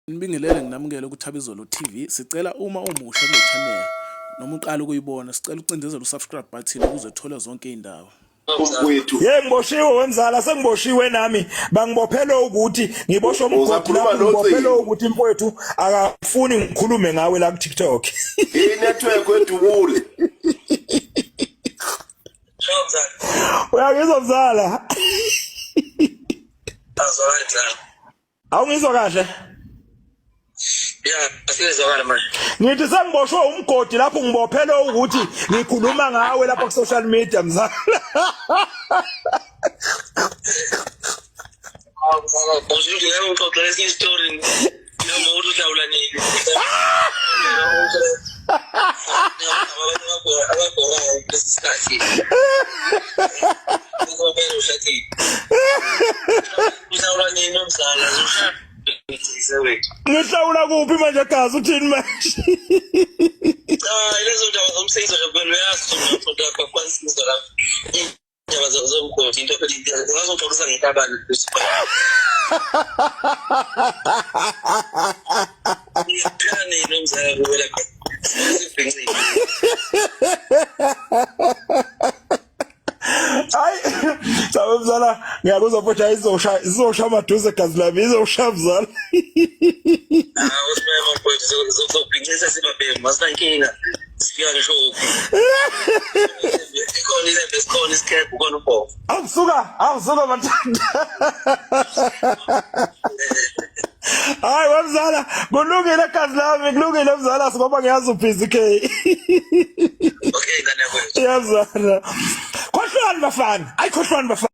Nibingelele nginamukele kuThabizolo TV. Sicela uma umusha kule channel noma uqala ukuyibona, sicela ucindezele usubscribe button ukuze uthole zonke izindaba. Mfowethu. Ye ngiboshiwe wemzala sengiboshiwe nami bangibophele ukuthi ngiboshwe umgodi Uzakhuluma lapho ngibophele nocingo. ukuthi mfowethu akafuni ngikhulume ngawe la ku TikTok. I-network wedubule. Uyangizwa mzala? Awungizwa kahle? Ya, siyezwakala manje. Ngithi sengiboshwe umgodi lapho ngibophele ukuthi ngikhuluma ngawe lapha ku social media mzala. Hawu mzala, uzuthi ngeke ngixoxele esinye isitori. Noma uthi uhlawula nini. Abantu ababhorayo kulesi sikhathi. Ngikubele ushadile. Uhlawula nini umzala? Ushadile wethu. Ngihlawula kuphi manje gazi uthini manje? Cha, lezo ndaba zomsizo nje kuphela uyazi ukuthi umuntu wakho akwazi lapho. Indaba zomgodi into phela ungazoxoxisa ngentabane futhi. Ngiphila nini umzala kuwe lapha? Sibhincile. Hayi, cha mzala ngiyakuzwa futhi ayizosha izosha amaduze gazi lami izosha mzala. Hawu sibema mfowethu zobhincisa sibabhemu asinankinga. Sifika ngisho kuphi. Ikhona ilembe sikhona isikebhe ukhona ubhobo. Awusuka, awusuka mathanda. Hayi wemzala, kulungile gazi lami, kulungile mzala ngoba ngiyazi ubhizi K. Okay ngane yakwethu. Iyazala. Khohlwani bafana, ayi khohlwani bafana.